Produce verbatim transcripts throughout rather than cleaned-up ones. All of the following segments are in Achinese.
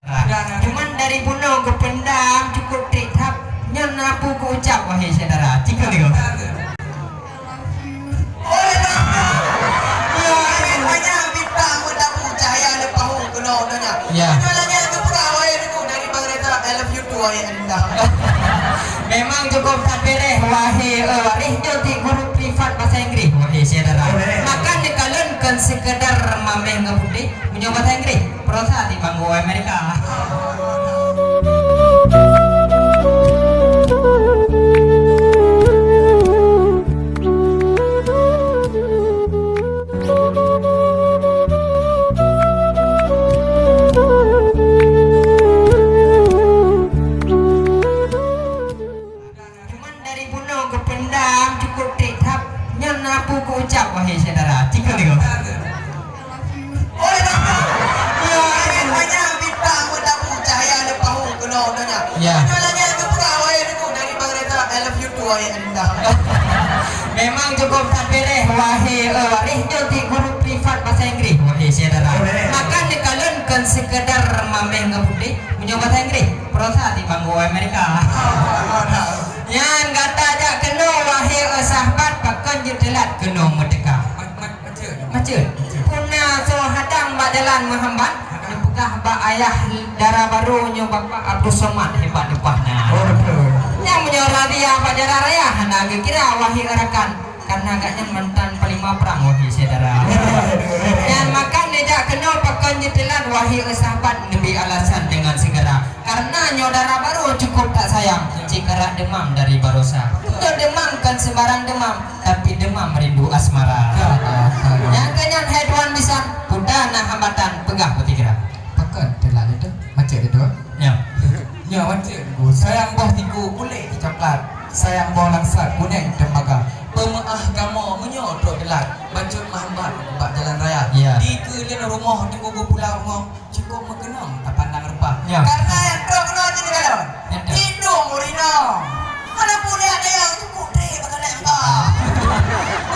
Cuman dari bunoe geupendam cukup trép that, nyan na peue geuucap, wahé syedara. Cit keu leuh. Banyak bintang meutabu cahya leupah keunoe donya. Ya. Nyoe lagèe geupeugah, wahé Teungku, dari Bang Reza, I love you too, wahé Alinda. Memang cukup that beureh, wahé, eh, waréh nyoe di guru privat bahasa Inggris, wahé syedara. Beureh. Maka neukalon kon sekedar maméh ngon putéh, meunyoe bahasa Inggris, perosa di bangku Amerika. Cuman dari bunoe geupendam cukup trép that, nyan na peue geuucap, wahé syedara. Cit keu leuh. Banyak bintang meutabu cahya leupah keunoe donya. Ya. Nyoe lagèe geupeugah, wahé Teungku, dari Bang Reza, I love you too, wahé Alinda. Memang cukup that beureh, wahé, eh, waréh nyoe di guru privat bahasa Inggris, wahé syedara. Beureh. Maka neukalon kon sekedar maméh ngon putéh, meunyoe bahasa Inggris, perosa di bangku Amerika. Nyan gata jak keunoe, wahé, eh, sahabat, pakon jeuet teulat keunoe meuteuka. Macet. Peue na soe hadang bak jalan meuhambat, neupeugah bak ayah dara barô nyoe, Bapak Abdul Somad, hebat leupah na. Oh, betul. Nyang meunyoe razia bak jalan raya hana geukira, wahé rakan, karena gobnyan mantan panglima prang, wahé syedara. Nyan maka neujak keunoe pakon jeuet teulat, wahé sahabat, neubri alasan dengan segera. Karena nyoe dara barô cukup that sayang, cit karap deumam dari baroesa. Nyoe deumam kon sembarang deumam, tapi deumam rindu asmara. Ya Allah, ya Allah. Nyang keu nyan hai tuan bisan, peue na hambatan, peugah beutigra. Pakon teulat itu? Macet itu? Ya. Nyoe macet. Sayang boh tiku kulét coklat, sayang boh langsat kuneng tembaga. Peumeu'ah kamoe meunyoe trok teulat, bacut meuhambat bak jalan raya. Ya. Dikeue lôn rumoh teungku geupulang rumoh. Cukup meukeunong tapandang rupa. Ya. Karena nyang trok keunoe jeuet galon. Ya, betul. Hidung ureueng inong. Hana peureulèe ada nyang cukup trép bak keuneuk muka.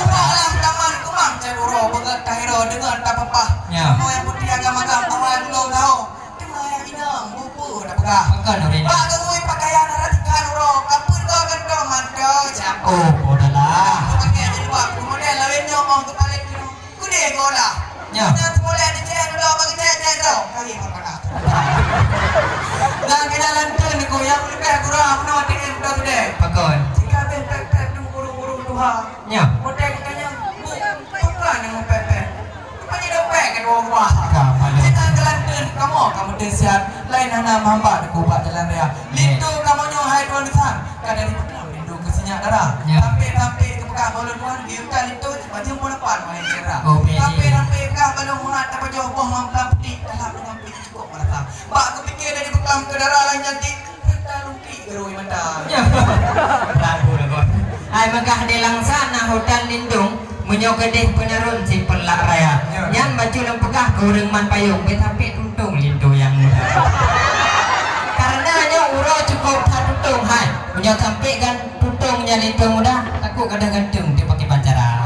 Uroe lam taman kumang cit uroe beungat tahiro deungon tapapah. Ya. Kamoe nyang putih agam-agam awai tulông tahu. Teuma nyang inong bubu tapeugah. Bukan ureueng inong. Bak geubri pakaian racikan uroe, kapeuet goe kantong mantong cap. Oh, bodoh lah. Pakai jilbab, kemudian lawen nyoe 'oh geupaleng keunoe. Kudeh gola. Ya. Nyan seumulai di cek dulu bagi cek-cek tu. Kali makan aku. Dan kena lantun ku yang lebih kurang penuh dengan tu deh. Pakon. Jika beh pepet tu guru-guru tuha. Ya. Model kanya bu bukan yang pepet. Rupanya dompet ke dua buah. Ka, mana? Kita ke lantun kamu kamu tensian lain hana mamba ku bak jalan raya. Ya. Lintu kamu nyoh hai tuan besar. Ka dari Rindu keu sinyak dara. Ya. Sampai-sampai keu peugah bak ulôn tuan, geuyue tan linto, bajeueng pun lapan, wahai syedara. Oh, bini. Sampai-sampai peugah bak ulôn muhat, tapajoh boh mamplam peutik, dalam dengan peutik cukup merata. Bak kupikir dari bekam keu dara lain cantik, rata lungkik gerui mata. Ya. Ragu dah, Bos. Hai, meugah di Langsa na hutan lindung, meunyoe keudeh peunaron si Peureulak Raya. Ya. Nyan bacut lôn peugah keu ureueng man payong, bèk sampai tuntong linto nyang muda. Karena nyoe uroe cukup that tuntong, hai. Meunyoe sampai gan Tutong nyan linto muda, takot gadôh gantung dipakai pancara.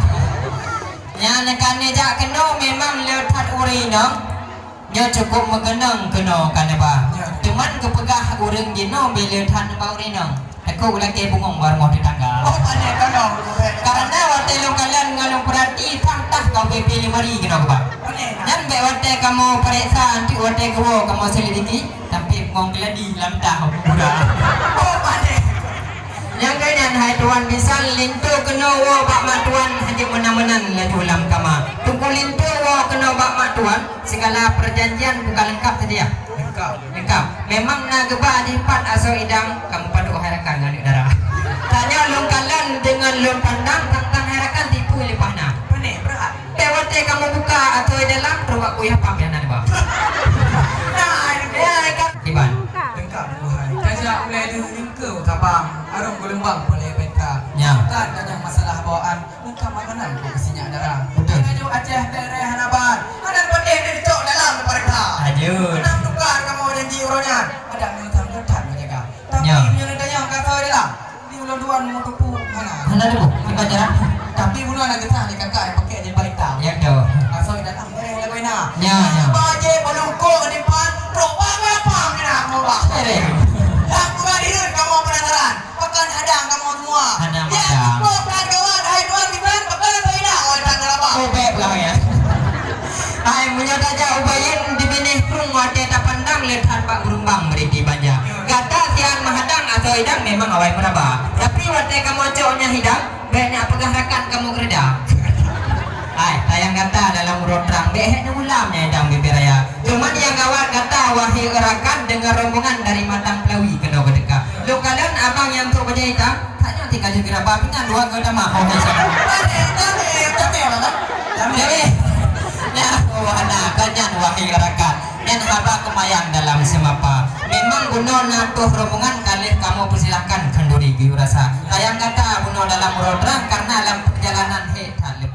Nyan ka neujak keunoe memang le that ureueng inong. Nyoe cukup meukeunong keunoe ka neuba. Ya. Cuman geupeugah ureueng jinoe bile that neuba ureueng inong. Takot lakée bungong bak rumoh tetangga. Oh, pandai keunoe. Karena watée lôn kalon ngon lôn peurati, tah-tah ka ubé pih lemari keunoe geuba. Pandai. Nyan bèk watée kamoe pareksa, anteuk watée geuwoe kamoe selidiki. Tapi bungong keuladi lam tah buda. Oh, padeh. Nyang keu nyan hai tuan bisan linto keunoe woe bak mak tuan hana meunan-meunan laju lam kama. Teungku linto woe keunoe bak mak tuan, segala perjanjian buka lengkap sedia? Lengkap. Lengkap. Memang na geuba di pat asoe idang kamoe padub hai rakan ngon aneuk dara. Tanyoe lôn kalon deungon lôn pandang tang-tang hai rakan tipu leupah na. Pandai, brat. Bèk watèe kamoe buka ateueh dalam, trok bak kuyah pam nyang na di bawah. Nah, ini ya, kan? Iban. Lengkap, buhai. Tajak ulèe deuh nyengkeue tabang, arung geulumbang polè peta. Ya. Tan tanyong masalah bawaan, ungkap makanan keu sinyak dara. Betul. Tanyoe Aceh daerah hana ban, hana patéh dicok dalam pareka. Lanjut. Menang tukar kamoe janji uroe nyan, adak nyoe sang ketat menjaga. Tapi ya. Meunyoe tanyong ka soe dalam, Di ulôn tuan meutupu hana. Hana tupu, kiban jalan. Tapi ulôn hana geutrang di kakak nyang pakai jilbab itam. Ya, betul. Asoe datang bareh lagoina. Ya, ya. Bajèe balungkong di depan, trok bak apa? Pak Sereng. Dak kuba direun kamoe penasaran. Pakon hadang kamoe semua. Hadang ya, hadang. Kok kan kawan, hai tuan Gibran, pakon saya nak, oh, tak nak apa. Oh, baik lah ya. Hai, meunyoe tajak ubayeuen di binéh krueng watée tapandang le that bak geurumbang meuriti banja. Gata sian meuhadang asoe idang memang awai meuraba. Tapi watée kamoe cok nyang hidang, bék nyak peugah rakan kamoe geureuda. Hai, tayang gata dalam uroe trang, bék hék neugulam nyang idang bibée raya. Cuman nyang gawat gata, wahé rakan deungon rombongan dari Matang Peulawi keunoe geuteuka. Lôn kalon abang nyang trok bajée itam, tanyoe tinggai lheueh geuraba pingan dua keu tamah. Oh, hai, sabar. Jamé, jamé, jamé, jamé. Nyan, oh, hana, kon nyan, wahé rakan. Nyan haba keumayang dalam seumapa. Memang bunoe na toh rombongan ka lheueh kamoe peusilahkan khanduri geuyue rasa. Tayang gata bunoe dalam uroe trang, karna lam peurjalanan hék that leupah.